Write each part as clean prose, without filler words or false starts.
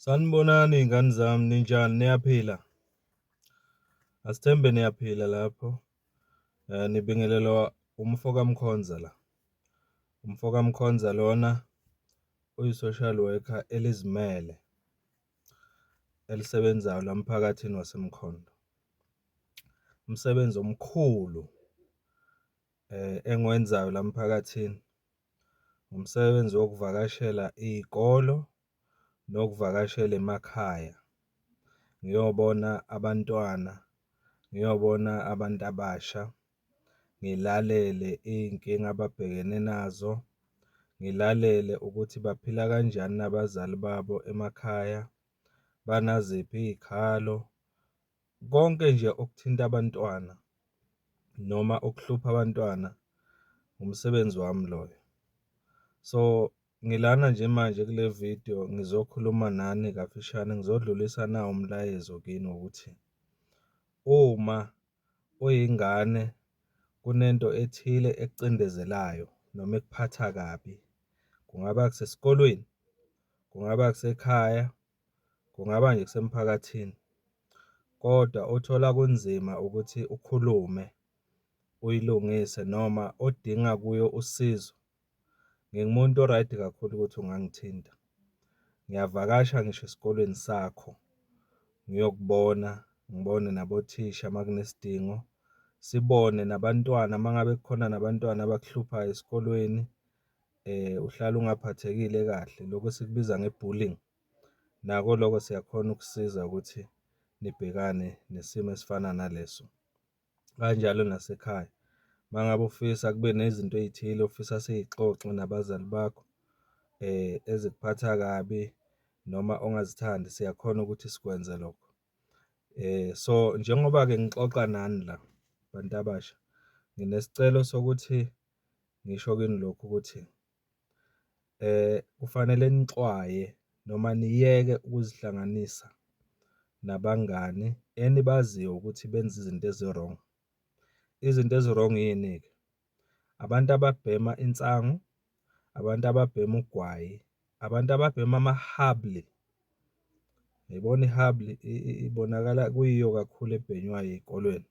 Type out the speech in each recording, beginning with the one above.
Sanibonani iy'ngane zami, ninjani niyaphila? Asithembe niyaphila lapho. Nibingelelwa umfo kaMkhonza la. Umfo kaMkhonza lona uyi-social worker elizimele elisebenzayo la emphakathini waseMkhondo. Umsebenzi omkhulu engiwenzayo la emphakathini, umsebenzi wokuvakashela iy'kolo nokuvakashela emakhaya, ngiyobona abantwana, ngiyobona abantu abasha, ngilalele iy'nkinga ababhekene nazo, ngilalele ukuthi baphila kanjani nabazali babo emakhaya, banaziphi iy'khalo. Konke nje okuthinta abantwana noma okuhlupha abantwana umsebenzi wami loyo. So, ngilana nje manje kule video ngizokhuluma nani kafishane, ngizodlulisa nawu umlayezo kini wokuthi uma uyingane kunento ethile ekucindezelayo noma ekuphatha kabi, kungaba kusesikolweni, kungaba kusekhaya, kungaba nje kusemphakathini, kodwa othola kunzima ukuthi ukhulume uyilungise noma odinga kuyo usizo, ngingumuntu o-right kakhulu ukuthi ungangithinta. Ngiyavakasha ngisho esikolweni sakho, ngiyokubona, ngibone nabothisha uma kunesidingo, sibone nabantwana uma ngabe kukhona nabantwana abakuhluphayo esikolweni, uhlale ungaphathekile kahle, lokhu esikubiza nge-bullying, nako loko siyakhona ukusiza ukuthi nibhekane nesimo esifana naleso. Kanjalo nasekhaya, uma ngabe ufisa kube nezinto ey'thile ofisa siy'xoxe nabazali bakho ezikuphatha kabi noma ongazithandi, siyakhona ukuthi sikwenze lokho. So, njengoba-ke ngixoxa nani la bantu abasha, nginesicelo sokuthi ngisho kini lokhu ukuthi kufanele nixwaye noma niyeke ukuzihlanganisa nabangani enibaziyo ukuthi benza izinto ezi-wrong. Izinto ezi-wrong yini-ke? Abantu ababhema insangu, abantu ababhema ugwayi, abantu ababhema ama-hubbly. Uyayibona i-hubbly ibonakala kuyiyo kakhulu ebhenywayo ey'kolweni.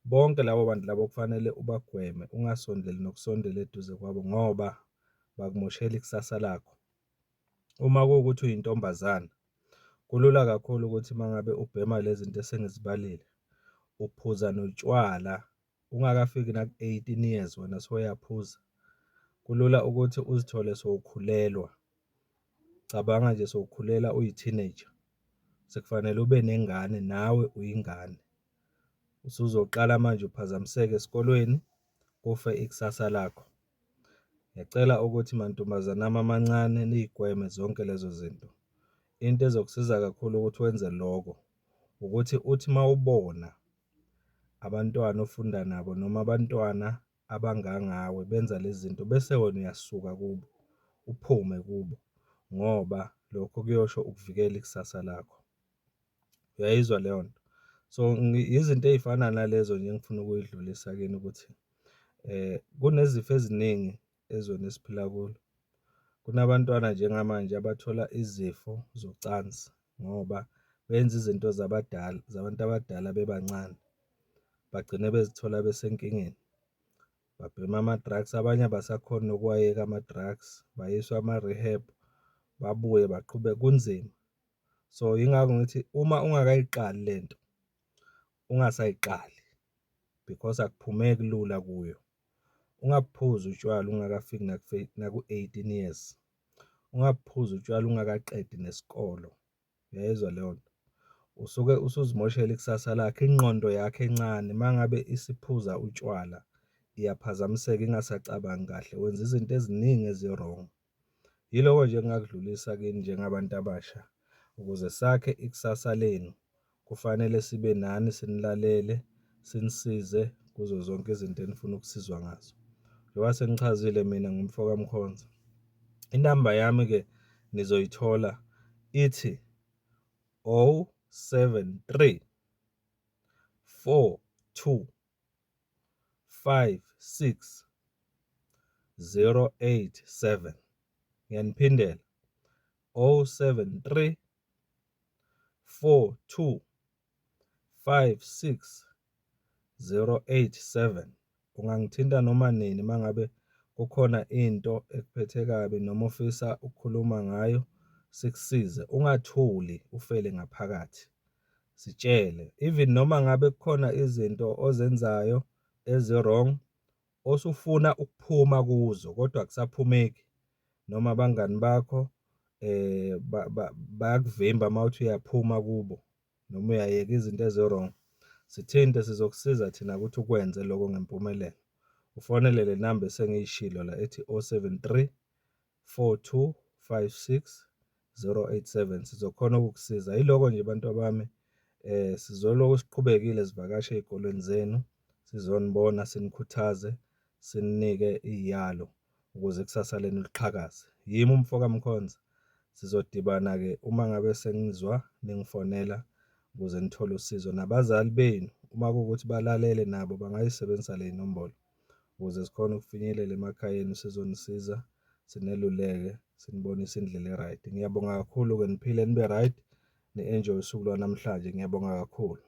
Bonke labo bantu labo kufanele ubagweme, ungasondeli nokusondela eduze kwabo ngoba bakumoshela ikusasa lakho. Uma kuwukuthi uyintombazane, kulula kakhulu ukuthi uma ngabe ubhema lezi zinto esengizibalile, uphuza notshwala ungakafiki naku-18 years wena sewuyaphuza, kulula ukuthi uzithole sowukhulelwa. Cabanga nje sowukhulela uyi-teenager, sekufanele ube nengane nawe uyingane. Usuzoqala manje uphazamiseke esikolweni, kufe ikusasa lakho. Ngiyacela ukuthi mantombazane ami amancane niy'gweme zonke lezo zinto. Into ezokusiza kakhulu ukuthi wenze loko, ukuthi uthi mawubona abantwana ofunda nabo noma abantwana abangangawe benza lezi zinto bese wena uyasuka kubo, uphume kubo ngoba lokho kuyosho ukuvikela ikusasa lakho. Uyayizwa leyo nto? So, izinto ey'fana nalezo nje engifuna ukuyidlulisa kini ukuthi kunezifo eziningi ezweni esiphila kulo. Kunabantwana njengamanje abathola izifo zocansi ngoba benza izinto zabadala, zabantu abadala bebancane, bagcine bezithola besenkingeni. Babhema ama-drugs, abanye abasakhoni nokuwayeka ama-drugs, bayiswa ama-rehab, babuye baqhubeke, kunzima. So, yingakho ngithi uma ungakayiqali lento, ungasayiqali because akuphumeki lula kuyo. Ungabuphuzi utshwala ungakafiki naku-18 years, ungabuphuzi utshwala ungakaqedi nesikolo, uyayizwa leyo nto? Usuke usuzimoshela ikusasa lakho, ingqondo yakho encane uma ngabe isiphuza utshwala iyaphazamiseka ingasacabangi kahle, wenza izinto eziningi ezi-wrong. Yiloko nje engingakudlulisa kini njengabantu abasha, ukuze sakhe ikusasa lenu, kufanele sibe nani sinilalele, sinisize kuzo zonke izinto enifuna ukusizwa ngazo. Njengoba sengichazile mina ngumfo kaMkhonza. Inamba yami-ke nizoyithola ithi 073 42 56 087. Ngiyaniphindela 073. 42 56 087. Ungangithinta noma nini uma ngabe kukhona into ekuphethe kabi noma ofisa ukukhuluma ngayo, sikusize. Ungathuli ufele ngaphakathi, sitshele. Even noma ngabe kukhona izinto ozenzayo ezi-wrong osufuna ukuphuma kuzo kodwa akusaphumeki noma abangani bakho bayakuvimba mawuthi uyaphuma kubo noma uyayeka izinto ezi-wrong, sithinte sizokusiza thina ukuthi ukwenze lokho ngempumelelo. Ufonele le namba esengiyishilo la ethi 073 42 56 087, sizokhona ukukusiza. Yiloko nje bantu bami, sizolokhu siqhubekile sivakashe ey'kolweni zenu, sizonibona, sinikhuthaze, sininike iy'yalo ukuze ikusasa lenu liqhakaze. Yimi umfo kaMkhonza, sizodibana-ke uma ngabe sengizwa ningifonela ukuze nithole usizo. Nabazali benu uma kuwukuthi balalele nabo bangayisebenzisa le nombolo ukuze sikhone ukufinyelela emakhaya enu sizonisiza, sineluleke, sinibonise indlela e-right. Ngiyabonga kakhulu-ke, niphile nibe right, ni-enjoy usuku lwanamhlanje. Ngiyabonga kakhulu.